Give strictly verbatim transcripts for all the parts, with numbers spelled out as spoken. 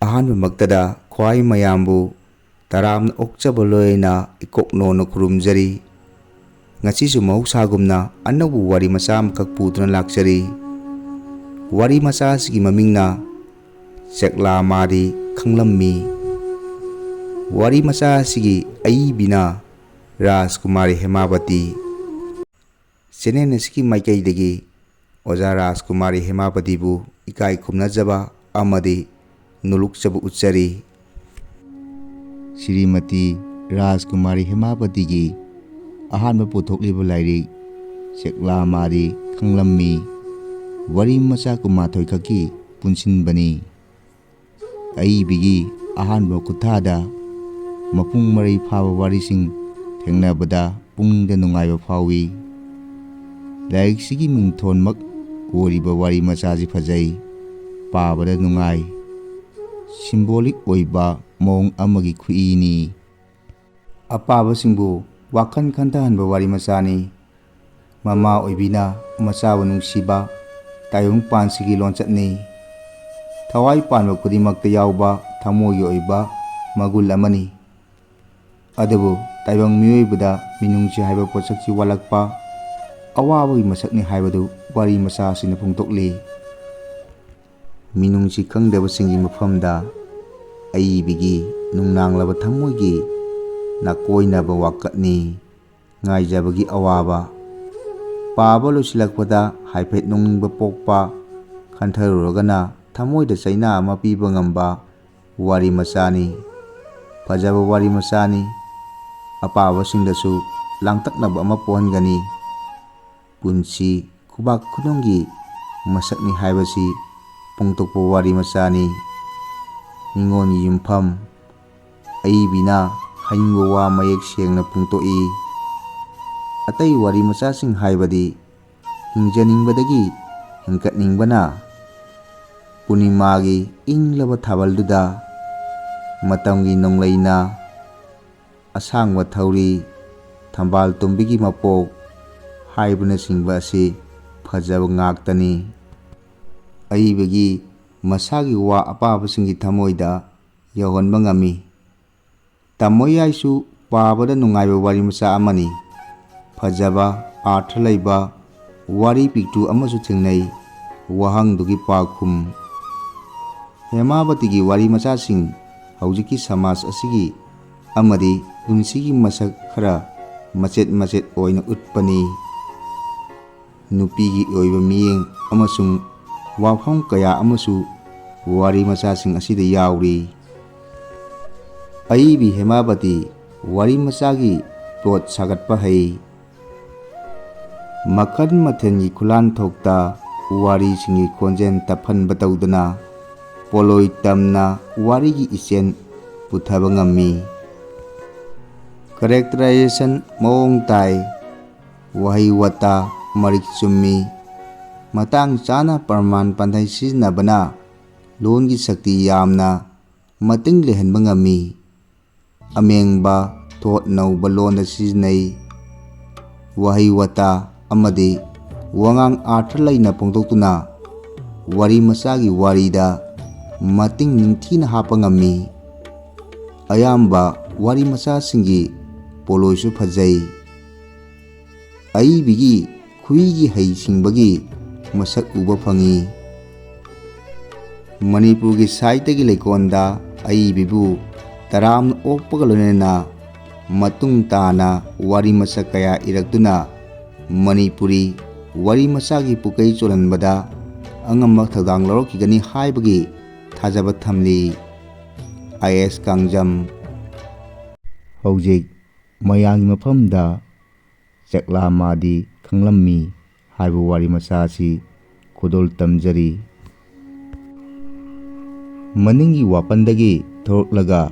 ꯑꯍꯥꯟꯕꯃꯛꯇꯗ ꯈ꯭ꯋꯥꯏ ꯃꯌꯥꯝꯕꯨ ꯇꯔꯥꯝꯅ ꯑꯣꯛꯆꯕ ꯂꯣꯏꯅ ꯏꯀꯣꯛꯅꯣꯅ ꯈꯨꯔꯨꯝꯖꯔꯤ꯫ ꯉꯁꯤꯁꯨ ꯃꯍꯧꯁꯥꯒꯨꯝꯅ ꯑꯅꯧꯕ ꯋꯥꯔꯤ ꯃꯆꯥ ꯑꯃꯈꯛ ꯄꯨꯗꯨꯅ ꯂꯥꯛꯆꯔꯤ꯫ ꯋꯥꯔꯤ ꯃꯆꯥ ꯑꯁꯤꯒꯤ ꯃꯃꯤꯡꯅ ꯆꯦꯛꯂꯥ ꯃꯥꯔꯤ ꯈꯪꯂꯝꯃꯤ꯫ ꯋꯥꯔꯤ ꯃꯆꯥ ꯑꯁꯤꯒꯤ ꯑꯏꯕꯤꯅ ꯔꯥꯖꯀꯨꯃꯥꯔꯤ ꯍꯦꯃꯥꯕꯇꯤ꯫ ꯆꯦꯅꯦꯜ ꯑꯁꯤꯒꯤ ꯃꯥꯏꯀꯩꯗꯒꯤ ꯑꯣꯖꯥ ꯔꯥꯖꯀꯨꯃꯥꯔꯤ ꯍꯦꯃꯥꯕꯇꯤꯕꯨ ꯏꯀꯥꯏ ꯈꯨꯝꯅꯖꯕ ꯑꯃꯗꯤ ꯅꯣꯂꯨꯛꯆꯕ ꯎꯠꯆꯔꯤ꯫ ꯁ꯭ꯔꯤꯃꯇꯤ ꯔꯥꯖꯀꯨꯃꯥꯔꯤ ꯍꯦꯃꯥꯕꯇꯤꯒꯤ ꯑꯍꯥꯟꯕ ꯄꯨꯊꯣꯛꯂꯤꯕ ꯂꯥꯏꯔꯤꯛ ꯆꯦꯛꯂꯥ ꯃꯥꯔꯤ ꯈꯪꯂꯝꯃꯤ ꯋꯥꯔꯤ ꯃꯆꯥ ꯀꯨꯟꯃꯥꯊꯣꯏ ꯈꯛꯀꯤ ꯄꯨꯟꯁꯤꯟꯕꯅꯤ꯫ ꯑꯏꯕꯤꯒꯤ ꯑꯍꯥꯟꯕ ꯈꯨꯠꯊꯥꯗ ꯃꯄꯨꯡ ꯃꯔꯩ ꯐꯥꯕ ꯋꯥꯔꯤꯁꯤꯡ ꯊꯦꯡꯅꯕꯗ ꯄꯨꯛꯅꯤꯡꯗ ꯅꯨꯡꯉꯥꯏꯕ ꯐꯥꯎꯏ꯫ ꯂꯥꯏꯔꯤꯛꯁꯤꯒꯤ ꯃꯤꯡꯊꯣꯟꯃꯛ ꯑꯣꯏꯔꯤꯕ ꯋꯥꯔꯤ ꯃꯆꯥꯁꯤ ꯐꯖꯩ, ꯄꯥꯕꯗ ꯅꯨꯡꯉꯥꯏ, ꯁꯤꯝꯕꯣꯂꯤꯛ ꯑꯣꯏꯕ ꯃꯑꯣꯡ ꯑꯃꯒꯤ ꯈꯨꯏꯅꯤ꯫ ꯑꯄꯥꯕꯁꯤꯡꯕꯨ ꯋꯥꯈꯜ ꯈꯟꯊꯍꯟꯕ ꯋꯥꯔꯤ ꯃꯆꯥꯅꯤ꯫ ꯃꯃꯥ ꯑꯣꯏꯕꯤꯅ ꯃꯆꯥꯕꯨ ꯅꯨꯡꯁꯤꯕ ꯇꯥꯏꯕꯪ ꯄꯥꯟꯁꯤꯒꯤ ꯂꯣꯟꯆꯠꯅꯤ꯫ ꯊꯋꯥꯏ ꯄꯥꯟꯕ ꯈꯨꯗꯤꯡꯃꯛꯇ ꯌꯥꯎꯕ ꯊꯃꯣꯏꯒꯤ ꯑꯣꯏꯕ ꯃꯒꯨꯟ ꯑꯃꯅꯤ꯫ ꯑꯗꯨꯕꯨ ꯇꯥꯏꯕꯪ ꯃꯤꯑꯣꯏꯕꯗ ꯃꯤꯅꯨꯡꯁꯤ ꯍꯥꯏꯕ ꯄꯣꯠꯁꯛꯁꯤ ꯋꯥꯠꯂꯛꯄ ꯑꯋꯥꯕꯒꯤ ꯃꯁꯛꯅꯤ ꯍꯥꯏꯕꯗꯨ ꯋꯥꯔꯤ ꯃꯆꯥ ꯑꯁꯤꯅ ꯐꯣꯡꯗꯣꯛꯂꯤ꯫ ꯃꯤꯅꯨꯡꯁꯤ ꯈꯪꯗꯕꯁꯤꯡꯒꯤ ꯃꯐꯝꯗ ꯑꯏꯕꯤꯒꯤ ꯅꯨꯡꯅꯥꯡꯂꯕ ꯊꯃꯣꯏꯒꯤ ꯅꯥꯀꯣꯏꯅꯕ ꯋꯥꯀꯠꯅꯤ꯫ ꯉꯥꯏꯖꯕꯒꯤ ꯑꯋꯥꯕ꯫ ꯄꯥꯕ ꯂꯣꯏꯁꯤꯜꯂꯛꯄꯗ ꯍꯥꯏꯐꯦꯠ ꯅꯣꯛꯅꯤꯡꯕ ꯄꯣꯛꯄ, ꯈꯟꯊꯔꯨꯔꯒꯅ ꯊꯃꯣꯏꯗ ꯆꯩꯅꯥ ꯑꯃ ꯄꯤꯕ ꯉꯝꯕ ꯋꯥꯔꯤ ꯃꯆꯥꯅꯤ꯫ ꯐꯖꯕ ꯋꯥꯔꯤ ꯃꯆꯥꯅꯤ꯫ ꯑꯄꯥꯕꯁꯤꯡꯗꯁꯨ ꯂꯥꯡꯇꯛꯅꯕ ꯑꯃ ꯄꯣꯛꯍꯟꯒꯅꯤ꯫ ꯄꯨꯟꯁꯤ ꯈꯨꯕꯥꯛ ꯈꯨꯅꯨꯡꯒꯤ ꯃꯁꯛꯅꯤ ꯍꯥꯏꯕꯁꯤ ꯐꯣꯡꯗꯣꯛꯄ ꯋꯥꯔꯤ ꯃꯆꯥꯅꯤ꯫ ꯅꯤꯉꯣꯜꯒꯤ ꯌꯨꯝꯐꯝ꯫ ꯑꯏꯕꯤꯅ ꯍꯥꯏꯅꯤꯡꯕ ꯋꯥ ꯃꯌꯦꯛ ꯁꯦꯡꯅ ꯐꯣꯡꯗꯣꯛꯏ꯫ ꯑꯇꯩ ꯋꯥꯔꯤ ꯃꯆꯥꯁꯤꯡ ꯍꯥꯏꯕꯗꯤ ꯍꯤꯡꯖꯅꯤꯡꯕꯗꯒꯤ ꯍꯦꯟꯒꯠꯅꯤꯡꯕꯅ, ꯄꯨꯔꯅꯤꯃꯥꯒꯤ ꯏꯪꯂꯕ ꯊꯥꯕꯜꯗꯨꯗ, ꯃꯇꯝꯒꯤ ꯅꯣꯡꯂꯩꯅ, ꯑꯁꯥꯡꯕ ꯊꯧꯔꯤ, ꯊꯝꯕꯥꯜ ꯇꯨꯝꯕꯤꯒꯤ ꯃꯄꯣꯛ ꯍꯥꯏꯕꯅꯆꯤꯡꯕ ꯑꯁꯤ ꯐꯖꯕ ꯉꯥꯛꯇꯅꯤ꯫ ꯑꯏꯕꯒꯤ ꯃꯁꯥꯒꯤ ꯋꯥ ꯑꯄꯥꯕꯁꯤꯡꯒꯤ ꯊꯃꯣꯏꯗ ꯌꯧꯍꯟꯕ ꯉꯝꯃꯤ꯫ ꯇꯝꯃꯣꯌꯥꯏꯁꯨ ꯄꯥꯕꯗ ꯅꯨꯡꯉꯥꯏꯕ ꯋꯥꯔꯤ ꯃꯆꯥ ꯑꯃꯅꯤ꯫ ꯐꯖꯕ, ꯑꯥꯔꯊ ꯂꯩꯕ ꯋꯥꯔꯤ ꯄꯤꯛꯇꯨ ꯑꯃꯁꯨ ꯊꯦꯡꯅꯩ꯫ ꯋꯥꯍꯪꯗꯨꯒꯤ ꯄꯥꯎꯈꯨꯝ꯫ ꯍꯦꯃꯥꯕꯇꯤꯒꯤ ꯋꯥꯔꯤ ꯃꯆꯥꯁꯤꯡ ꯍꯧꯖꯤꯛꯀꯤ ꯁꯃꯥꯖ ꯑꯁꯤꯒꯤ ꯑꯃꯗꯤ ꯄꯨꯟꯁꯤꯒꯤ ꯃꯁꯛ ꯈꯔ ꯃꯆꯦꯠ ꯃꯆꯦꯠ ꯑꯣꯏꯅ ꯎꯠꯄꯅꯤ꯫ ꯅꯨꯄꯤꯒꯤ ꯑꯣꯏꯕ ꯃꯤꯠꯌꯦꯡ ꯑꯃꯁꯨꯡ ꯋꯥꯐꯝ ꯀꯌꯥ ꯑꯃꯁꯨ ꯋꯥꯔꯤ ꯃꯆꯥꯁꯤꯡ ꯑꯁꯤꯗ ꯌꯥꯎꯔꯤ꯫ ꯑꯏꯕꯤ ꯍꯦꯃꯥꯕꯇꯤ ꯋꯥꯔꯤ ꯃꯆꯥꯒꯤ ꯄ꯭ꯂꯣꯠ ꯁꯥꯒꯠꯄ ꯍꯩ꯫ ꯃꯈꯜ ꯃꯊꯦꯜꯒꯤ ꯈꯨꯂꯥꯟꯊꯣꯛꯇ ꯋꯥꯔꯤꯁꯤꯡꯒꯤ ꯈꯣꯟꯖꯦꯜ ꯇꯞꯍꯟꯕ ꯇꯧꯗꯅ ꯄꯣꯂꯣꯏ ꯇꯝꯅ ꯋꯥꯔꯤꯒꯤ ꯏꯆꯦꯜ ꯄꯨꯊꯕ ꯉꯝꯃꯤ꯫ ꯀꯔꯦꯛꯇꯔꯥꯏꯖꯦꯁꯟ ꯃꯑꯣꯡ ꯇꯥꯏ꯫ ꯋꯥꯍꯩ ꯋꯥꯇꯥ ꯃꯔꯤꯛ ꯆꯨꯝꯃꯤ꯫ ꯃꯇꯥꯡ ꯆꯥꯅ ꯄ꯭ꯔꯃꯥꯟ ꯄꯥꯟꯊꯩ ꯁꯤꯖꯤꯟꯅꯕꯅ ꯂꯣꯟꯒꯤ ꯁꯛꯇꯤ ꯌꯥꯝꯅ ꯃꯇꯤꯡ ꯂꯩꯍꯟꯕ ꯉꯝꯃꯤ꯫ ꯑꯃꯦꯡꯕ ꯊꯣꯠ ꯅꯧꯕ ꯂꯣꯟꯗ ꯁꯤꯖꯤꯟꯅꯩ꯫ ꯋꯥꯍꯩ ꯋꯥꯇꯥ ꯑꯃꯗꯤ ꯋꯥꯉꯥꯡ ꯑꯥꯔꯊ ꯂꯩꯅ ꯐꯣꯡꯗꯣꯛꯇꯨꯅ ꯋꯥꯔꯤ ꯃꯆꯥꯒꯤ ꯋꯥꯔꯤꯗ ꯃꯇꯤꯡ ꯅꯤꯡꯊꯤꯅ ꯍꯥꯞꯄ ꯉꯝꯃꯤ꯫ ꯑꯌꯥꯝꯕ ꯋꯥꯔꯤ ꯃꯆꯥꯁꯤꯡꯒꯤ ꯄꯣꯂꯣꯏꯁꯨ ꯐꯖꯩ꯫ ꯑꯏꯕꯤꯒꯤ ꯈꯨꯏꯒꯤ ꯍꯩꯁꯤꯡꯕꯒꯤ ꯃꯁꯛ ꯎꯕ ꯐꯪꯏ꯫ ꯃꯅꯤꯄꯨꯔꯒꯤ ꯁꯥꯍꯤꯇ꯭ꯌꯒꯤ ꯂꯩꯀꯣꯜꯗ ꯑꯏꯕꯤꯕꯨ ꯇꯔꯥꯝꯅ ꯑꯣꯛꯄꯒ ꯂꯣꯏꯅꯅ ꯃꯇꯨꯡ ꯇꯥꯅ ꯋꯥꯔꯤ ꯃꯆꯥ ꯀꯌꯥ ꯏꯔꯛꯇꯨꯅ ꯃꯅꯤꯄꯨꯔꯤ ꯋꯥꯔꯤ ꯃꯆꯥꯒꯤ ꯄꯨꯀꯩ ꯆꯣꯜꯍꯟꯕꯗ ꯑꯉꯝꯕ ꯊꯧꯗꯥꯡ ꯂꯧꯔꯛꯈꯤꯒꯅꯤ ꯍꯥꯏꯕꯒꯤ ꯊꯥꯖꯕ ꯊꯝꯂꯤ꯫ ꯑꯥꯏ ꯑꯦꯁ ꯀꯥꯡꯖꯝ꯫ ꯍꯧꯖꯤꯛ ꯃꯌꯥꯝꯒꯤ ꯃꯐꯝꯗ ꯆꯥꯛꯂꯥ ꯃꯥꯗꯤ ꯈꯪꯂꯝꯃꯤ ꯍꯥꯏꯕ ꯋꯥꯔꯤ ꯃꯆꯥ ꯑꯁꯤ ꯈꯨꯗꯣꯜ ꯇꯝꯖꯔꯤ꯫ ꯃꯅꯤꯡꯒꯤ ꯋꯥꯄꯟꯗꯒꯤ ꯊꯣꯔꯛꯂꯒ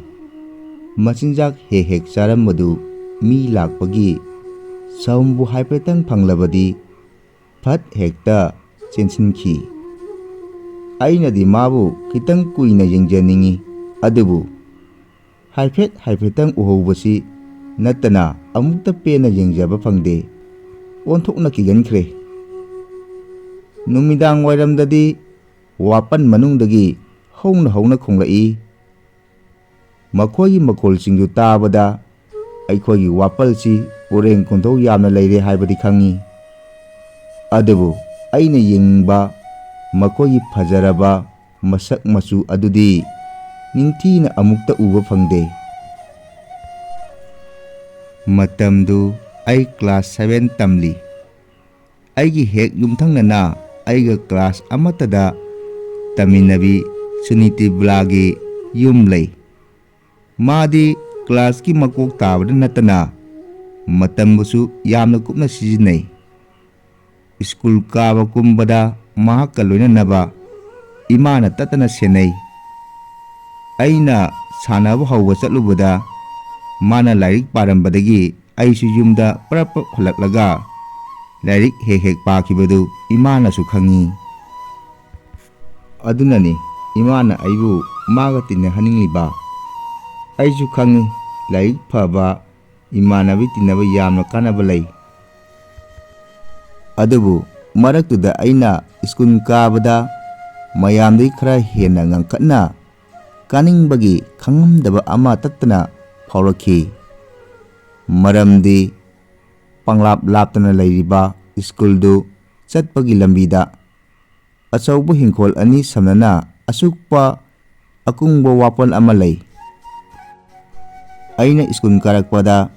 ꯃꯆꯤꯟꯖꯥꯛ ꯍꯦꯛ ꯍꯦꯛ ꯆꯥꯔꯝꯕꯗꯨ ꯃꯤ ꯂꯥꯛꯄꯒꯤ ꯁꯥꯎꯝꯕꯨ ꯍꯥꯏꯐꯦꯠꯇꯪ ꯐꯪꯂꯕꯗꯤ ꯐꯠ ꯍꯦꯛꯇ ꯆꯦꯟꯁꯤꯟꯈꯤ꯫ ꯑꯩꯅꯗꯤ ꯃꯥꯕꯨ ꯈꯤꯇꯪ ꯀꯨꯏꯅ ꯌꯦꯡꯖꯅꯤꯡꯏ, ꯑꯗꯨꯕꯨ ꯍꯥꯏꯐꯦꯠ ꯍꯥꯏꯐꯦꯠꯇꯪ ꯎꯍꯧꯕꯁꯤ ꯅꯠꯇꯅ ꯑꯃꯨꯛꯇ ꯄꯦꯟꯅ ꯌꯦꯡꯖꯕ ꯐꯪꯗꯦ꯫ ꯑꯣꯟꯊꯣꯛꯅ ꯀꯤꯒꯟꯈ꯭ꯔꯦ꯫ ꯅꯨꯃꯤꯗꯥꯡ ꯋꯥꯏꯔꯝꯗꯗꯤ ꯋꯥꯄꯟ ꯃꯅꯨꯡꯗꯒꯤ ꯍꯧꯅ ꯍꯧꯅ ꯈꯣꯡꯂꯛꯏ꯫ ꯃꯈꯣꯏꯒꯤ ꯃꯈꯣꯜꯁꯤꯡꯗꯨ ꯇꯥꯕꯗ ꯑꯩꯈꯣꯏꯒꯤ ꯋꯥꯄꯜꯁꯤ ꯎꯔꯦꯡ ꯀꯣꯟꯊꯧ ꯌꯥꯝꯅ ꯂꯩꯔꯦ ꯍꯥꯏꯕꯗꯤ ꯈꯪꯉꯤ꯫ ꯑꯗꯨꯕꯨ ꯑꯩꯅ ꯌꯦꯡꯅꯤꯡꯕ ꯃꯈꯣꯏꯒꯤ ꯐꯖꯔꯕ ꯃꯁꯛ ꯃꯆꯨ ꯑꯗꯨꯗꯤ ꯅꯤꯡꯊꯤꯅ ꯑꯃꯨꯛꯇ ꯎꯕ ꯐꯪꯗꯦ꯫ ꯃꯇꯝꯗꯨ ꯑꯩ class seven ꯇꯝꯂꯤ꯫ ꯑꯩꯒꯤ ꯍꯦꯛ ꯌꯨꯝꯊꯪꯅꯅ ꯑꯩꯒ class ꯑꯃꯠꯇꯗ ꯇꯝꯃꯤꯟꯅꯕꯤ ꯁꯨꯅꯤꯇꯤ ꯕ꯭ꯂꯥꯒꯤ ꯌꯨꯝ ꯂꯩ꯫ ꯃꯥꯗꯤ classꯀꯤ ꯃꯀꯣꯛ ꯇꯥꯕꯗ ꯅꯠꯇꯅ ꯃꯇꯝꯕꯨꯁꯨ ꯌꯥꯝꯅ ꯀꯨꯞꯅ ꯁꯤꯖꯤꯟꯅꯩ꯫ ꯁ꯭ꯀꯨꯜ ꯀꯥꯕ ꯀꯨꯝꯕꯗ ꯃꯍꯥꯛꯀ ꯂꯣꯏꯅꯅꯕ ꯏꯃꯥꯅ ꯇꯠꯇꯅ ꯁꯦꯟꯅꯩ꯫ ꯑꯩꯅ ꯁꯥꯟꯅꯕ ꯍꯧꯕ ꯆꯠꯂꯨꯕꯗ ꯃꯥꯅ ꯂꯥꯏꯔꯤꯛ ꯄꯥꯔꯝꯕꯗꯒꯤ ꯑꯩꯁꯨ ꯌꯨꯝꯗ ꯄ꯭ꯔꯞ ꯄ꯭ꯔꯞ ꯍꯜꯂꯛꯂꯒ ꯂꯥꯏꯔꯤꯛ ꯍꯦꯛ ꯍꯦꯛ ꯄꯥꯈꯤꯕꯗꯨ ꯏꯃꯥꯅꯁꯨ ꯈꯪꯉꯤ꯫ ꯑꯗꯨꯅꯅꯤ ꯏꯃꯥꯅ ꯑꯩꯕꯨ ꯃꯥꯒ ꯇꯤꯟꯅꯍꯟꯅꯤꯡꯂꯤꯕ꯫ ꯑꯩꯁꯨ ꯈꯪꯉꯤ, ꯂꯥꯏꯔꯤꯛ ꯐꯕ ꯏꯃꯥꯟꯅꯕꯤ ꯇꯤꯟꯅꯕ ꯌꯥꯝꯅ ꯀꯥꯟꯅꯕ ꯂꯩ꯫ ꯑꯗꯨꯕꯨ ꯃꯔꯛꯇꯨꯗ ꯑꯩꯅ ꯁ꯭ꯀꯨꯜ ꯀꯥꯕꯗ ꯃꯌꯥꯝꯗꯒꯤ ꯈꯔ ꯍꯦꯟꯅ ꯉꯪꯈꯠꯅ ꯀꯥꯅꯤꯡꯕꯒꯤ ꯈꯪꯉꯝꯗꯕ ꯑꯃ ꯇꯠꯇꯅ ꯐꯥꯎꯔꯛꯈꯤ꯫ ꯃꯔꯝꯗꯤ ꯄꯪꯂꯥꯞ ꯂꯥꯞꯇꯅ ꯂꯩꯔꯤꯕ ꯁ꯭ꯀꯨꯜꯗꯨ ꯆꯠꯄꯒꯤ ꯂꯝꯕꯤꯗ ꯑꯆꯧꯕ ꯍꯤꯡꯈꯣꯜ ꯑꯅꯤ ꯁꯝꯅꯅ ꯑꯁꯨꯛꯄ ꯑꯀꯨꯡꯕ ꯋꯥꯄꯜ ꯑꯃ ꯂꯩ꯫ ꯑꯩꯅ ꯁ꯭ꯀꯨꯜ ꯀꯥꯔꯛꯄꯗ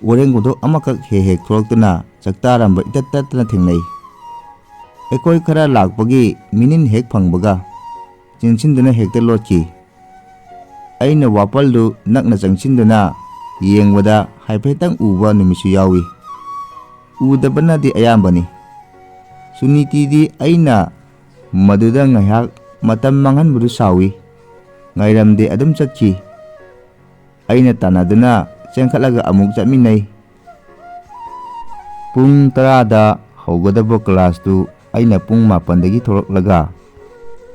ꯎꯔꯦꯡ ꯀꯣꯟꯊꯧ ꯑꯃꯈꯛ ꯍꯦꯛ ꯍꯦꯛ ꯊꯣꯛꯂꯛꯇꯨꯅ ꯆꯥꯛꯇꯥꯔꯝꯕ ꯏꯇꯠ ꯇꯠꯇꯅ ꯊꯦꯡꯅꯩ꯫ ꯑꯩꯈꯣꯏ ꯈꯔ ꯂꯥꯛꯄꯒꯤ ꯃꯤꯅꯤꯟ ꯍꯦꯛ ꯐꯪꯕꯒ ꯆꯦꯟꯁꯤꯟꯗꯨꯅ ꯍꯦꯛꯇ ꯂꯣꯠꯈꯤ꯫ ꯑꯩꯅ ꯋꯥꯄꯜꯗꯨ ꯅꯛꯅ ꯆꯪꯁꯤꯟꯗꯨꯅ ꯌꯦꯡꯕꯗ ꯍꯥꯏꯐꯦꯠꯇꯪ ꯎꯕ ꯅꯨꯃꯤꯠꯁꯨ ꯌꯥꯎꯏ꯫ ꯎꯗꯕꯅꯗꯤ ꯑꯌꯥꯝꯕꯅꯤ꯫ ꯁꯨꯅꯤꯇꯤꯗꯤ ꯑꯩꯅ ꯃꯗꯨꯗ ꯉꯥꯏꯍꯥꯛ ꯃꯇꯝ ꯃꯥꯡꯍꯟꯕꯗꯨ ꯁꯥꯎꯏ꯫ ꯉꯥꯏꯔꯝꯗꯦ, ꯑꯗꯨꯝ ꯆꯠꯈꯤ꯫ ꯑꯩꯅ ꯇꯥꯟꯅꯗꯨꯅ ꯆꯦꯟꯈꯠꯂꯒ ꯑꯃꯨꯛ ꯆꯠꯃꯤꯟꯅꯩ꯫ ꯄꯨꯡ ꯇꯔꯥꯗ ꯍꯧꯒꯗꯕ classꯇꯨ ꯑꯩꯅ ꯄꯨꯡ ꯃꯥꯄꯟꯗꯒꯤ ꯊꯣꯛꯂꯛꯂꯒ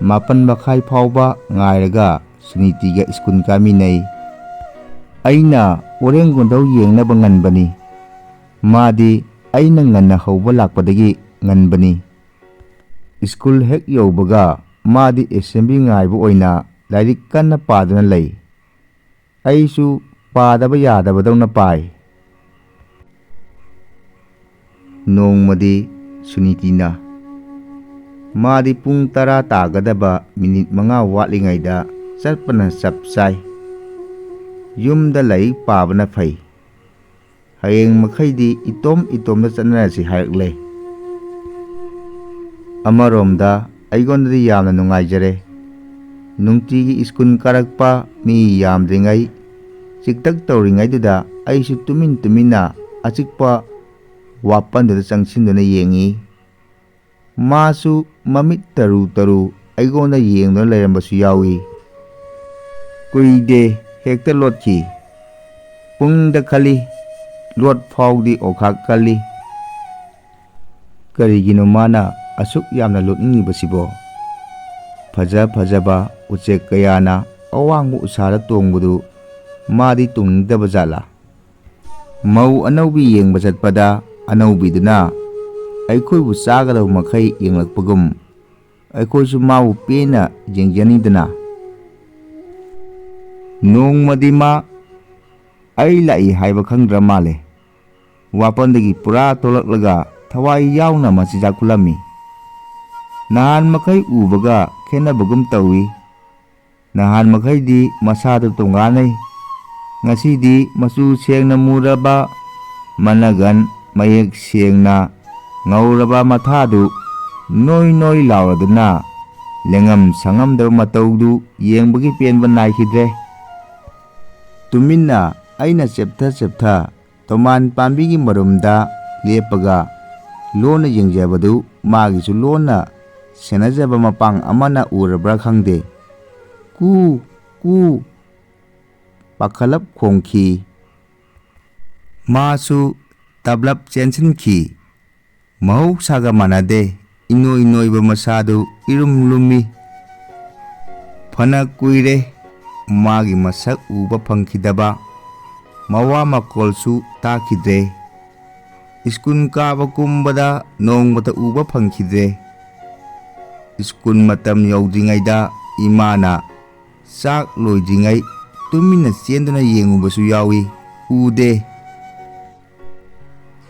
ꯃꯥꯄꯟ ꯃꯈꯥꯏ ꯐꯥꯎꯕ ꯉꯥꯏꯔꯒ ꯁꯨꯅꯤꯇꯤꯒ ꯁ꯭ꯀꯨꯜ ꯀꯥꯃꯤꯟꯅꯩ꯫ ꯑꯩꯅ ꯎꯔꯦꯡ ꯀꯣꯟꯊꯧ ꯌꯦꯡꯅꯕ ꯉꯟꯕꯅꯤ꯫ ꯃꯥꯗꯤ ꯑꯩꯅ ꯉꯟꯅ ꯍꯧꯕ ꯂꯥꯛꯄꯗꯒꯤ ꯉꯟꯕꯅꯤ꯫ ꯁ꯭ꯀꯨꯜ ꯍꯦꯛ ꯌꯧꯕꯒ ꯃꯥꯗꯤ ꯑꯦꯁꯦꯝꯕ꯭ꯂꯤ ꯉꯥꯏꯕ ꯑꯣꯏꯅ ꯂꯥꯏꯔꯤꯛ ꯀꯟꯅ ꯄꯥꯗꯨꯅ ꯂꯩ꯫ ꯑꯩꯁꯨ ꯄꯥꯗꯕ ꯌꯥꯗꯕꯗꯧꯅ ꯄꯥꯏ꯫ ꯅꯣꯡꯃꯗꯤ ꯁꯨꯅꯤꯇꯤꯅ, ꯃꯥꯗꯤ ꯄꯨꯡ ꯇꯔꯥ ꯇꯥꯒꯗꯕ ꯃꯤꯅꯤꯠ ꯃꯉꯥ ꯋꯥꯠꯂꯤꯉꯩꯗ ꯆꯠꯄꯅ ꯆꯞ ꯆꯥꯏ꯫ ꯌꯨꯝꯗ ꯂꯥꯏꯔꯤꯛ ꯄꯥꯕꯅ ꯐꯩ꯫ ꯍꯌꯦꯡ ꯃꯈꯩꯗꯤ ꯏꯇꯣꯝ ꯏꯇꯣꯝꯗ ꯆꯠꯅꯔꯁꯤ ꯍꯥꯏꯔꯛꯂꯦ꯫ ꯑꯃꯔꯣꯝꯗ ꯑꯩꯉꯣꯟꯗꯗꯤ ꯌꯥꯝꯅ ꯅꯨꯡꯉꯥꯏꯖꯔꯦ꯫ ꯅꯨꯡꯇꯤꯒꯤ ꯁ꯭ꯀꯨꯜ ꯀꯥꯔꯛꯄ ꯃꯤ ꯌꯥꯝꯗ꯭ꯔꯤꯉꯩ, ꯆꯤꯛꯇꯛ ꯇꯧꯔꯤꯉꯩꯗꯨꯗ ꯑꯩꯁꯨ ꯇꯨꯃꯤꯟ ꯇꯨꯃꯤꯟꯅ ꯑꯆꯤꯛꯄ ꯋꯥꯄꯟꯗꯨꯗ ꯆꯪꯁꯤꯟꯗꯨꯅ ꯌꯦꯡꯉꯤ꯫ ꯃꯥꯁꯨ ꯃꯃꯤꯠ ꯇꯔꯨ ꯇꯔꯨ ꯑꯩꯉꯣꯟꯗ ꯌꯦꯡꯗꯨꯅ ꯂꯩꯔꯝꯕꯁꯨ ꯌꯥꯎꯏ꯫ ꯀꯨꯏꯗꯦ, ꯍꯦꯛꯇ ꯂꯣꯠꯈꯤ꯫ ꯄꯨꯡꯗ ꯈꯜꯂꯤ, ꯂꯣꯠ ꯐꯥꯎꯗꯤ ꯑꯣꯈꯥꯛ ꯀꯜꯂꯤ꯫ ꯀꯔꯤꯒꯤꯅꯣ ꯃꯥꯅ ꯑꯁꯨꯛ ꯌꯥꯝꯅ ꯂꯣꯠꯅꯤꯡꯉꯤꯕꯁꯤꯕꯣ? ꯐꯖ ꯐꯖꯕ ꯎꯆꯦꯛ ꯀꯌꯥꯅ ꯑꯋꯥꯡꯕ ꯎꯁꯥꯗ ꯇꯣꯡꯕꯗꯨ ꯃꯥꯗꯤ ꯇꯣꯡꯅꯤꯡꯗꯕ ꯖꯥꯠꯂꯥ? ꯃꯧ ꯑꯅꯧꯕꯤ ꯌꯦꯡꯕ ꯆꯠꯄꯗ ꯑꯅꯧꯕꯤꯗꯨꯅ ꯑꯩꯈꯣꯏꯕꯨ ꯆꯥꯒꯗꯕ ꯃꯈꯩ ꯌꯦꯡꯂꯛꯄꯒꯨꯝ, ꯑꯩꯈꯣꯏꯁꯨ ꯃꯥꯕꯨ ꯄꯦꯟꯅ ꯌꯦꯡꯖꯅꯤꯡꯗꯅ꯫ ꯅꯣꯡꯃꯗꯤ ꯃꯥ ꯑꯩ ꯂꯥꯛꯏ ꯍꯥꯏꯕ ꯈꯪꯗ꯭ꯔ ꯃꯥꯜꯂꯦ꯫ ꯋꯥꯄꯟꯗꯒꯤ ꯄꯨꯔꯥ ꯊꯣꯛꯂꯛꯂꯒ ꯊꯋꯥꯏ ꯌꯥꯎꯅ ꯃꯆꯤꯟꯖꯥꯛ ꯈꯨꯠꯂꯝꯃꯤ꯫ ꯅꯍꯥꯟ ꯃꯈꯩ ꯎꯕꯒ ꯈꯦꯠꯅꯕꯒꯨꯝ ꯇꯧꯏ꯫ ꯅꯍꯥꯟ ꯃꯈꯩꯗꯤ ꯃꯁꯥꯗꯨ ꯇꯣꯉꯥꯟꯅꯩ꯫ ꯉꯁꯤꯗꯤ ꯃꯆꯨ ꯁꯦꯡꯅ ꯃꯨꯔꯕ, ꯃꯅꯒꯟ ꯃꯌꯦꯛ ꯁꯦꯡꯅ ꯉꯧꯔꯕ ꯃꯊꯥꯗꯨ ꯅꯣꯏ ꯅꯣꯏ ꯂꯥꯎꯔꯗꯨꯅ ꯂꯦꯡꯉꯝ ꯁꯉꯝꯗꯕ ꯃꯇꯧꯗꯨ ꯌꯦꯡꯕꯒꯤ ꯄꯦꯟꯕ ꯅꯥꯏꯈꯤꯗ꯭ꯔꯦ꯫ ꯇꯨꯃꯤꯟꯅ ꯑꯩꯅ ꯆꯦꯞꯊ ꯆꯦꯞꯊ ꯇꯣꯃꯥꯟ ꯄꯥꯝꯕꯤꯒꯤ ꯃꯔꯨꯝꯗ ꯂꯦꯞꯄꯒ ꯂꯣꯟꯅ ꯌꯦꯡꯖꯕꯗꯨ ꯃꯥꯒꯤꯁꯨ ꯂꯣꯟꯅ ꯁꯦꯟꯅꯖꯕ ꯃꯄꯥꯡ ꯑꯃꯅ ꯎꯔꯕ꯭ꯔꯥ ꯈꯪꯗꯦ꯫ "ꯀꯨ, ꯀꯨ!" ꯄꯥꯈꯠꯂꯞ ꯈꯣꯡꯈꯤ꯫ ꯃꯥꯁꯨ ꯇꯞꯂꯞ ꯆꯦꯟꯁꯤꯟꯈꯤ꯫ ꯃꯍꯧꯁꯥꯒ ꯃꯥꯟꯅꯗꯦ, ꯏꯅꯣꯏ ꯅꯣꯏꯕ ꯃꯁꯥꯗꯨ ꯏꯔꯨꯝ ꯂꯨꯝꯃꯤ꯫ ꯐꯅ ꯀꯨꯏꯔꯦ ꯃꯥꯒꯤ ꯃꯁꯛ ꯎꯕ ꯐꯪꯈꯤꯗꯕ, ꯃꯋꯥ ꯃꯈꯣꯜꯁꯨ ꯇꯥꯈꯤꯗ꯭ꯔꯦ꯫ ꯁ꯭ꯀꯨꯜ ꯀꯥꯕ ꯀꯨꯝꯕꯗ ꯅꯣꯡꯃꯇ ꯎꯕ ꯐꯪꯈꯤꯗ꯭ꯔꯦ꯫ ꯁ꯭ꯀꯨꯜ ꯃꯇꯝ ꯌꯧꯗ꯭ꯔꯤꯉꯩꯗ ꯏꯃꯥꯅ ꯆꯥꯛ ꯂꯣꯏꯗ꯭ꯔꯤꯉꯩ ꯇꯨꯃꯤꯟꯅ ꯆꯦꯟꯗꯨꯅ ꯌꯦꯡꯉꯨꯕꯁꯨ ꯌꯥꯎꯏ꯫ ꯎꯗꯦ꯫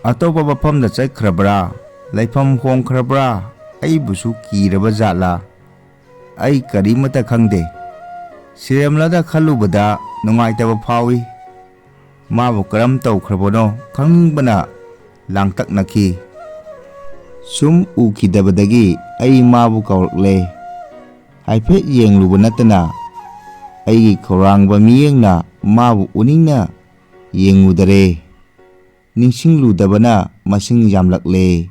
ꯑꯇꯣꯞꯄ ꯃꯐꯝꯗ ꯆꯠꯈ꯭ꯔꯕ꯭ꯔꯥ? ꯂꯩꯐꯝ ꯍꯣꯡꯈ꯭ꯔꯕ꯭ꯔꯥ? ꯑꯩꯕꯨꯁꯨ ꯀꯤꯔꯕ ꯖꯥꯠꯂꯥ? ꯑꯩ ꯀꯔꯤꯃꯠꯇ ꯈꯪꯗꯦ꯫ ꯁꯤꯔꯦꯝꯂꯗ ꯈꯜꯂꯨꯕꯗ ꯅꯨꯡꯉꯥꯏꯇꯕ ꯐꯥꯎꯏ꯫ ꯃꯥꯕꯨ ꯀꯔꯝ ꯇꯧꯈ꯭ꯔꯕꯅꯣ ꯈꯪꯅꯤꯡꯕꯅ ꯂꯥꯡꯇꯛꯅꯈꯤ꯫ ꯁꯨꯝ ꯎꯈꯤꯗꯕꯗꯒꯤ ꯑꯩ ꯃꯥꯕꯨ ꯀꯧꯔꯛꯂꯦ꯫ ꯍꯥꯏꯐꯦꯠ ꯌꯦꯡꯂꯨꯕ ꯅꯠꯇꯅ ꯑꯩꯒꯤ ꯈꯧꯔꯥꯡꯕ ꯃꯤꯠꯌꯦꯡꯅ ꯃꯥꯕꯨ ꯎꯅꯤꯡꯅ ꯌꯦꯡꯉꯨꯗꯔꯦ꯫ ꯅꯤꯡꯁꯤꯡꯂꯨꯗꯕꯅ ꯃꯁꯤꯡ ꯌꯥꯝꯂꯛꯂꯦ꯫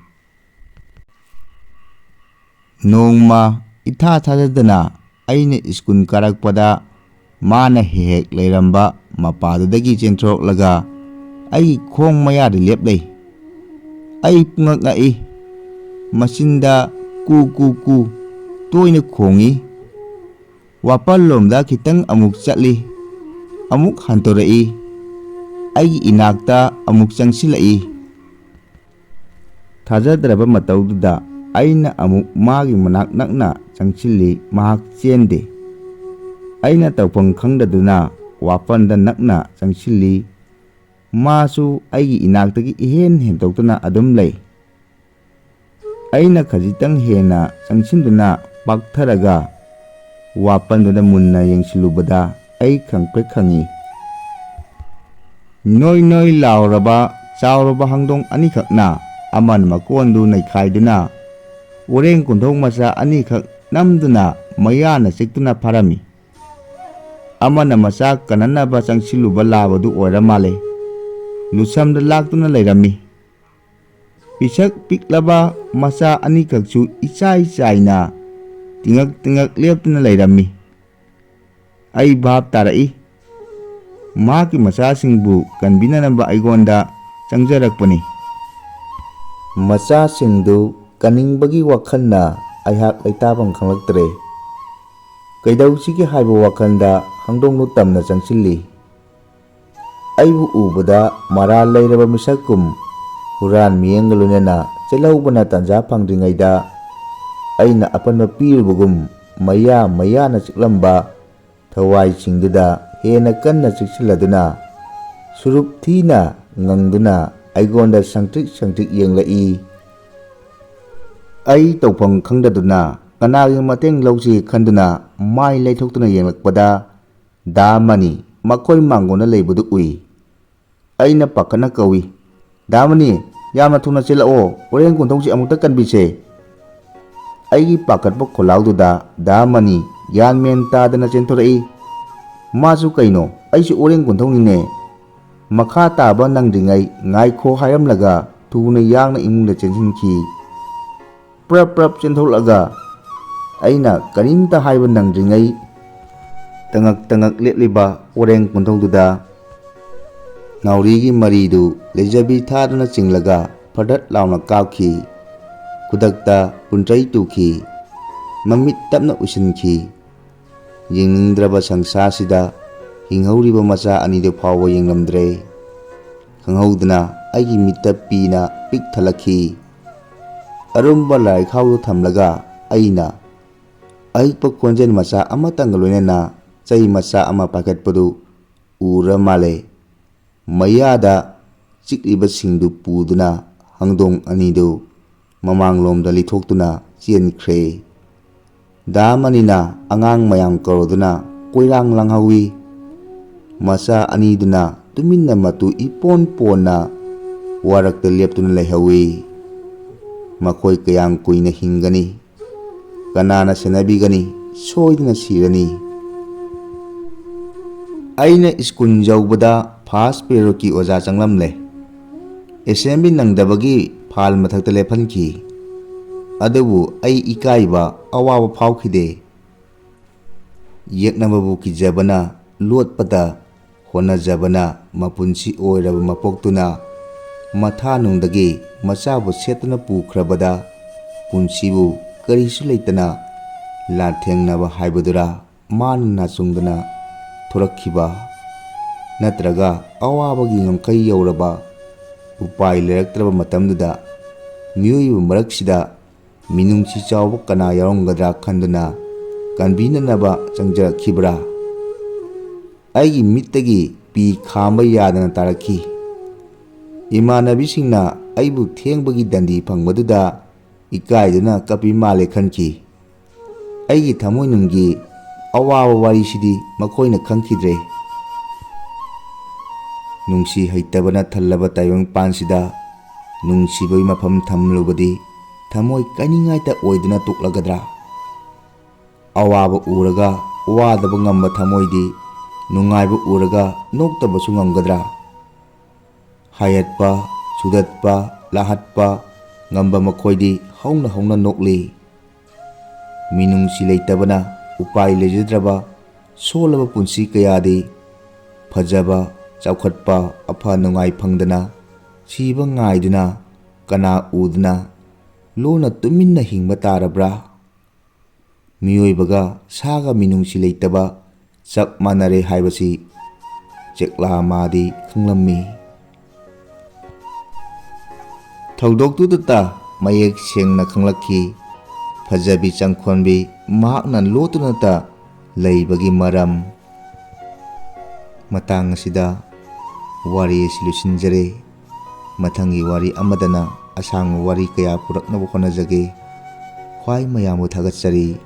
ꯅꯣꯡꯃ ꯏꯊꯥ ꯊꯥꯖꯗꯅ ꯑꯩꯅ ꯁ꯭ꯀꯨꯜ ꯀꯥꯔꯛꯄꯗ ꯃꯥꯅ ꯍꯦꯛ ꯍꯦꯛ ꯂꯩꯔꯝꯕ ꯃꯄꯥꯗꯨꯗꯒꯤ ꯆꯦꯟꯊꯣꯔꯛꯂꯒ ꯑꯩꯒꯤ ꯈꯣꯡ ꯃꯌꯥꯗ ꯂꯦꯞꯂꯩ꯫ ꯑꯩ ꯄꯨꯡꯉꯛ ꯉꯛꯏ꯫ ꯃꯆꯤꯟꯗ "ꯀꯨ ꯀꯨ ꯀꯨ" ꯇꯣꯏꯅ ꯈꯣꯡꯏ꯫ ꯋꯥꯄꯜꯂꯣꯝꯗ ꯈꯤꯇꯪ ꯑꯃꯨꯛ ꯆꯠꯂꯤ, ꯑꯃꯨꯛ ꯍꯟꯇꯣꯔꯛꯏ, ꯑꯩꯒꯤ ꯏꯅꯥꯛꯇ ꯑꯃꯨꯛ ꯆꯪꯁꯤꯜꯂꯛꯏ꯫ ꯊꯥꯖꯗ꯭ꯔꯕ ꯃꯇꯧꯗꯨꯗ ꯑꯩꯅ ꯑꯃꯨꯛ ꯃꯥꯒꯤ ꯃꯅꯥꯛ ꯅꯛꯅ ꯆꯪꯁꯤꯜꯂꯤ, ꯃꯍꯥꯛ ꯆꯦꯟꯗꯦ꯫ ꯑꯩꯅ ꯇꯧꯐꯝ ꯈꯪꯗꯗꯨꯅ ꯋꯥꯄꯜꯗ ꯅꯛꯅ ꯆꯪꯁꯤꯜꯂꯤ, ꯃꯥꯁꯨ ꯑꯩꯒꯤ ꯏꯅꯥꯛꯇꯒꯤ ꯏꯍꯦꯟ ꯍꯦꯟꯗꯣꯛꯇꯨꯅ ꯑꯗꯨꯝ ꯂꯩ꯫ ꯑꯩꯅ ꯈꯖꯤꯛꯇꯪ ꯍꯦꯟꯅ ꯆꯪꯁꯤꯟꯗꯨꯅ ꯄꯥꯛꯊꯔꯒ ꯋꯥꯄꯜꯗꯨꯗ ꯃꯨꯟꯅ ꯌꯦꯡꯁꯤꯜꯂꯨꯕꯗ ꯑꯩ ꯈꯪꯄ꯭ꯔꯦꯛ ꯈꯪꯏ꯫ ꯅꯣꯏ ꯅꯣꯏ ꯂꯥꯎꯔꯕ ꯆꯥꯎꯔꯕ ꯍꯪꯗꯣꯡ ꯑꯅꯤꯈꯛꯅ ꯑꯃꯅ ꯃꯀꯣꯟꯗꯨ ꯅꯩꯈꯥꯏꯗꯨꯅ ꯎꯔꯦꯡ ꯀꯣꯟꯊꯣꯡ ꯃꯆꯥ ꯑꯅꯤꯈꯛ ꯅꯝꯗꯨꯅ ꯃꯌꯥꯅ ꯆꯤꯛꯇꯨꯅ ꯐꯥꯔꯝꯃꯤ꯫ ꯑꯃꯅ ꯃꯆꯥ ꯀꯟꯅꯅꯕ ꯆꯪꯁꯤꯜꯂꯨꯕ ꯂꯥꯕꯗꯨ ꯑꯣꯏꯔ ꯃꯥꯜꯂꯦ꯫ ꯂꯨꯁꯝꯗ ꯂꯥꯛꯇꯨꯅ ꯂꯩꯔꯝꯃꯤ꯫ ꯄꯤꯁꯛ ꯄꯤꯛꯂꯕ ꯃꯆꯥ ꯑꯅꯤꯈꯛꯁꯨ ꯏꯆꯥꯏ ꯆꯥꯏꯅ ꯇꯤꯉꯛ ꯇꯤꯉꯛ ꯂꯦꯞꯇꯨꯅ ꯂꯩꯔꯝꯃꯤ꯫ ꯑꯩ ꯚꯥꯞ ꯇꯥꯔꯛꯏ꯫ ꯃꯍꯥꯛꯀꯤ ꯃꯆꯥꯁꯤꯡꯕꯨ ꯀꯟꯕꯤꯅꯅꯕ ꯑꯩꯉꯣꯟꯗ ꯆꯪꯖꯔꯛꯄꯅꯤ꯫ ꯃꯆꯥꯁꯤꯡꯗꯨ ꯀꯟꯅꯤꯡꯕꯒꯤ ꯋꯥꯈꯜꯅ ꯑꯩꯍꯥꯛ ꯂꯩꯇꯥꯐꯝ ꯈꯪꯂꯛꯇ꯭ꯔꯦ꯫ ꯀꯩꯗꯧꯁꯤꯒꯦ ꯍꯥꯏꯕ ꯋꯥꯈꯜꯗ ꯍꯪꯗꯣꯡꯗꯨ ꯇꯝꯅ ꯆꯪꯁꯤꯜꯂꯤ꯫ ꯑꯩꯕꯨ ꯎꯕꯗ ꯃꯔꯥꯜ ꯂꯩꯔꯕ ꯃꯤꯁꯛꯀꯨꯝ ꯍꯨꯔꯥꯟ ꯃꯤꯠꯌꯦꯡꯒ ꯂꯣꯏꯅꯅ ꯆꯦꯜꯍꯧꯕꯅ ꯇꯟꯖꯥ ꯐꯪꯗ꯭ꯔꯤꯉꯩꯗ ꯑꯩꯅ ꯑꯄꯟꯕ ꯄꯤꯔꯨꯕꯒꯨꯝ ꯃꯌꯥ ꯃꯌꯥꯅ ꯆꯤꯛꯂꯝꯕ ꯊꯋꯥꯏꯁꯤꯡꯗꯨꯗ ꯍꯦꯟꯅ ꯀꯟꯅ ꯆꯤꯛꯁꯤꯜꯂꯗꯨꯅ, ꯁꯨꯔꯨꯞ ꯊꯤꯅ ꯉꯪꯗꯨꯅ ꯑꯩꯉꯣꯟꯗ ꯁꯪꯇ꯭ꯔꯤꯛ ꯁꯪꯇ꯭ꯔꯤꯛ ꯌꯦꯡꯂꯛꯏ꯫ ꯑꯩ ꯇꯧꯐꯝ ꯈꯪꯗꯗꯨꯅ ꯀꯅꯥꯒꯤ ꯃꯇꯦꯡ ꯂꯧꯁꯤ ꯈꯟꯗꯨꯅ ꯃꯥꯏ ꯂꯩꯊꯣꯛꯇꯨꯅ ꯌꯦꯡꯂꯛꯄꯗ, ꯗꯥ ꯃꯅꯤ ꯃꯈꯣꯏ ꯃꯥꯡꯒꯣꯟꯗ ꯂꯩꯕꯗꯨ ꯎꯏ꯫ ꯑꯩꯅ ꯄꯥꯈꯠꯅ ꯀꯧꯏ, "ꯗꯥ ꯃꯅꯤ, ꯌꯥꯝꯅ ꯊꯨꯅ ꯆꯦꯜꯂꯛꯑꯣ, ꯎꯔꯦꯡ ꯀꯣꯟꯊꯧꯁꯤ ꯑꯃꯨꯛꯇ ꯀꯟꯕꯤꯁꯦ!" ꯑꯩꯒꯤ ꯄꯥꯈꯠꯄ ꯈꯣꯜꯂꯥꯎꯗꯨꯗ ꯗꯥ ꯃꯅꯤ ꯒ꯭ꯌꯥꯟ ꯃꯦꯟ ꯇꯥꯗꯅ ꯆꯦꯟꯊꯣꯔꯛꯏ꯫ ꯃꯥꯁꯨ ꯀꯩꯅꯣ, ꯑꯩꯁꯨ ꯎꯔꯦꯡ ꯀꯣꯟꯊꯧꯅꯤꯅꯦ꯫ ꯃꯈꯥ ꯇꯥꯕ ꯅꯪꯗ꯭ꯔꯤꯉꯩ ꯉꯥꯏꯈꯣ ꯍꯥꯏꯔꯝꯂꯒ ꯊꯨꯅ ꯌꯥꯡꯅ ꯏꯃꯨꯡꯗ ꯆꯦꯟꯁꯤꯟꯈꯤ꯫ ꯄ꯭ꯔꯞ ꯄ꯭ꯔꯞ ꯆꯦꯟꯊꯣꯛꯂꯒ ꯑꯩꯅ ꯀꯔꯤꯝꯇ ꯍꯥꯏꯕ ꯅꯪꯗ꯭ꯔꯤꯉꯩ ꯇꯉꯛ ꯇꯉꯛ ꯂꯦꯞꯂꯤꯕ ꯎꯔꯦꯡ ꯀꯣꯟꯊꯧꯗꯨꯗ ꯅꯥꯎꯔꯤꯒꯤ ꯃꯔꯤꯗꯨ ꯂꯩꯖꯕꯤ ꯊꯥꯗꯨꯅ ꯆꯤꯡꯂꯒ ꯐꯗꯠ ꯂꯥꯎꯅ ꯀꯥꯞꯈꯤ꯫ ꯈꯨꯗꯛꯇ ꯄꯨꯟꯇ꯭ꯔꯩ ꯇꯨꯈꯤ꯫ ꯃꯃꯤꯠ ꯇꯞꯅ ꯎꯏꯁꯤꯟꯈꯤ꯫ ꯌꯦꯡꯅꯤꯡꯗ꯭ꯔꯕ ꯁꯪꯁꯥꯔꯁꯤꯗ ꯍꯤꯡꯍꯧꯔꯤꯕ ꯃꯆꯥ ꯑꯅꯤꯗꯨ ꯐꯥꯎꯕ ꯌꯦꯡꯂꯝꯗ꯭ꯔꯦ꯫ ꯈꯪꯍꯧꯗꯅ ꯑꯩꯒꯤ ꯃꯤꯠꯇ ꯄꯤꯅ ꯄꯤꯛ ꯊꯜꯂꯛꯈꯤ꯫ ꯑꯔꯨꯝꯕ ꯂꯥꯏꯈꯥꯎꯗꯨ ꯊꯝꯂꯒ ꯑꯩꯅ ꯑꯍꯤꯛꯄ ꯈꯣꯟꯖꯦꯜ ꯃꯆꯥ ꯑꯃꯇꯪꯒ ꯂꯣꯏꯅꯅ ꯆꯩ ꯃꯆꯥ ꯑꯃ ꯄꯥꯏꯈꯠꯄꯗꯨ ꯎꯔ ꯃꯥꯜꯂꯦ꯫ ꯃꯌꯥꯗ ꯆꯤꯛꯂꯤꯕꯁꯤꯡꯗꯨ ꯄꯨꯗꯨꯅ ꯍꯪꯗꯣꯡ ꯑꯅꯤꯗꯨ ꯃꯃꯥꯡꯂꯣꯝꯗ ꯂꯤꯊꯣꯛꯇꯨꯅ ꯆꯦꯟꯈ꯭ꯔꯦ꯫ ꯗꯥꯝ ꯑꯅꯤꯅ ꯑꯉꯥꯡ ꯃꯌꯥꯝ ꯀꯧꯔꯗꯨꯅ ꯀꯣꯏꯔꯥꯡ ꯂꯥꯡꯍꯧꯏ꯫ ꯃꯆꯥ ꯑꯅꯤꯗꯨꯅ ꯇꯨꯃꯤꯟꯅ ꯃꯇꯨ ꯏꯄꯣꯟ ꯄꯣꯟꯅ ꯋꯥꯔꯛꯇ ꯂꯦꯞꯇꯨꯅ ꯂꯩꯍꯧꯏ꯫ ꯃꯈꯣꯏ ꯀꯌꯥꯝ ꯀꯨꯏꯅ ꯍꯤꯡꯒꯅꯤ? ꯀꯅꯥꯅ ꯁꯦꯟꯅꯕꯤꯒꯅꯤ? ꯁꯣꯏꯗꯅ ꯁꯤꯔꯅꯤ꯫ ꯑꯩꯅ ꯁ꯭ꯀꯨꯜ ꯌꯧꯕꯗ ꯐꯥꯁ ꯄꯦꯔꯣꯠꯀꯤ ꯑꯣꯖꯥ ꯆꯪꯂꯝꯂꯦ꯫ ꯑꯦꯁꯦꯝꯕ꯭ꯂꯤ ꯅꯪꯗꯕꯒꯤ ꯐꯥꯜ ꯃꯊꯛꯇ ꯂꯦꯞꯍꯟꯈꯤ꯫ ꯑꯗꯨꯕꯨ ꯑꯩ ꯏꯀꯥꯏꯕ, ꯑꯋꯥꯕ ꯐꯥꯎꯈꯤꯗꯦ꯫ ꯌꯦꯛꯅꯕꯕꯨ ꯀꯤꯖꯕꯅ ꯂꯣꯠꯄꯗ ꯍꯣꯠꯅꯖꯕꯅ ꯃꯄꯨꯟꯁꯤ ꯑꯣꯏꯔꯕ ꯃꯄꯣꯛꯇꯨꯅ ꯃꯊꯥꯅꯨꯡꯗꯒꯤ ꯃꯆꯥꯕꯨ ꯁꯦꯠꯇꯨꯅ ꯄꯨꯈ꯭ꯔꯕꯗ ꯄꯨꯟꯁꯤꯕꯨ ꯀꯔꯤꯁꯨ ꯂꯩꯇꯅ ꯂꯥꯟꯊꯦꯡꯅꯕ ꯍꯥꯏꯕꯗꯨꯔꯥ ꯃꯥꯅ ꯅꯥꯆꯨꯡꯗꯅ ꯊꯣꯔꯛꯈꯤꯕ? ꯅꯠꯇ꯭ꯔꯒ ꯑꯋꯥꯕꯒꯤ ꯉꯝꯈꯩ ꯌꯧꯔꯕ ꯎꯄꯥꯏ ꯂꯩꯔꯛꯇ꯭ꯔꯕ ꯃꯇꯝꯗꯨꯗ ꯃꯤꯑꯣꯏꯕ ꯃꯔꯛꯁꯤꯗ ꯃꯤꯅꯨꯡꯁꯤ ꯆꯥꯎꯕ ꯀꯅꯥ ꯌꯥꯎꯔꯝꯒꯗ꯭ꯔꯥ ꯈꯟꯗꯨꯅ ꯀꯟꯕꯤꯅꯅꯕ ꯆꯪꯖꯔꯛꯈꯤꯕ꯭ꯔꯥ? ꯑꯩꯒꯤ ꯃꯤꯠꯇꯒꯤ ꯄꯤ ꯈꯥꯝꯕ ꯌꯥꯗꯅ ꯇꯥꯔꯛꯈꯤ꯫ ꯏꯃꯥꯟꯅꯕꯤꯁꯤꯡꯅ ꯑꯩꯕꯨ ꯊꯦꯡꯕꯒꯤ ꯗꯟꯗꯤ ꯐꯪꯕꯗꯨꯗ ꯏꯀꯥꯏꯗꯨꯅ ꯀꯞꯄꯤ ꯃꯥꯜꯂꯦ ꯈꯟꯈꯤ꯫ ꯑꯩꯒꯤ ꯊꯃꯣꯏꯅꯨꯡꯒꯤ ꯑꯋꯥꯕ ꯋꯥꯔꯤꯁꯤꯗꯤ ꯃꯈꯣꯏꯅ ꯈꯪꯈꯤꯗ꯭ꯔꯦ꯫ ꯅꯨꯡꯁꯤ ꯍꯩꯇꯕꯅ ꯊꯜꯂꯕ ꯇꯥꯏꯕꯪꯄꯥꯟꯁꯤꯗ ꯅꯨꯡꯁꯤꯕꯒꯤ ꯃꯐꯝ ꯊꯝꯂꯨꯕꯗꯤ ꯊꯃꯣꯏ ꯀꯥꯏꯅꯤꯡꯉꯥꯏꯇ ꯑꯣꯏꯗꯨꯅ ꯇꯣꯛꯂꯒꯗ꯭ꯔꯥ? ꯑꯋꯥꯕ ꯎꯔꯒ ꯋꯥꯗꯕ ꯉꯝꯕ ꯊꯃꯣꯏꯗꯤ ꯅꯨꯡꯉꯥꯏꯕ ꯎꯔꯒ ꯅꯣꯛꯇꯕꯁꯨ ꯉꯝꯒꯗ꯭ꯔꯥ? ꯍꯥꯏꯍꯠꯄ, ꯁꯨꯗꯠꯄ, ꯂꯥꯍꯠꯄ ꯉꯝꯕ ꯃꯈꯣꯏꯗꯤ ꯍꯧꯅ ꯍꯧꯅ ꯅꯣꯛꯂꯤ꯫ ꯃꯤꯅꯨꯡꯁꯤ ꯂꯩꯇꯕꯅ ꯎꯄꯥꯏ ꯂꯩꯖꯗ꯭ꯔꯕ ꯁꯣꯜꯂꯕ ꯄꯨꯟꯁꯤ ꯀꯌꯥꯗꯤ ꯐꯖꯕ, ꯆꯥꯎꯈꯠꯄ, ꯑꯐ ꯅꯨꯡꯉꯥꯏ ꯐꯪꯗꯅ ꯁꯤꯕ ꯉꯥꯏꯗꯨꯅ ꯀꯅꯥ ꯎꯗꯨꯅ ꯂꯣꯟꯅ ꯇꯨꯃꯤꯟꯅ ꯍꯤꯡꯕ ꯇꯥꯔꯕ꯭ꯔꯥ? ꯃꯤꯑꯣꯏꯕꯒ ꯁꯥꯒ ꯃꯤꯅꯨꯡꯁꯤ ꯂꯩꯇꯕ ꯆꯞ ꯃꯥꯟꯅꯔꯦ ꯍꯥꯏꯕꯁꯤ ꯆꯦꯛꯂꯥ ꯃꯥꯗꯤ ꯈꯪꯂꯝꯃꯤ꯫ ꯊꯧꯗꯣꯛꯇꯨꯗꯇ ꯃꯌꯦꯛ ꯁꯦꯡꯅ ꯈꯪꯂꯛꯈꯤ꯫ ꯐꯖꯕꯤ ꯆꯪꯈꯣꯟꯕꯤ ꯃꯍꯥꯛꯅ ꯂꯣꯠꯇꯨꯅꯇ ꯂꯩꯕꯒꯤ ꯃꯔꯝ꯫ ꯃꯇꯥꯡ ꯑꯁꯤꯗ ꯋꯥꯔꯤ ꯑꯁꯤ ꯂꯣꯏꯁꯤꯟꯖꯔꯦ꯫ ꯃꯊꯪꯒꯤ ꯋꯥꯔꯤ ꯑꯃꯗꯅ ꯑꯁꯥꯡꯕ ꯋꯥꯔꯤ ꯀꯌꯥ ꯄꯨꯔꯛꯅꯕ ꯍꯣꯠꯅꯖꯒꯦ꯫ ꯈ꯭ꯋꯥꯏ ꯃꯌꯥꯝꯕꯨ ꯊꯥꯒꯠꯆꯔꯤ꯫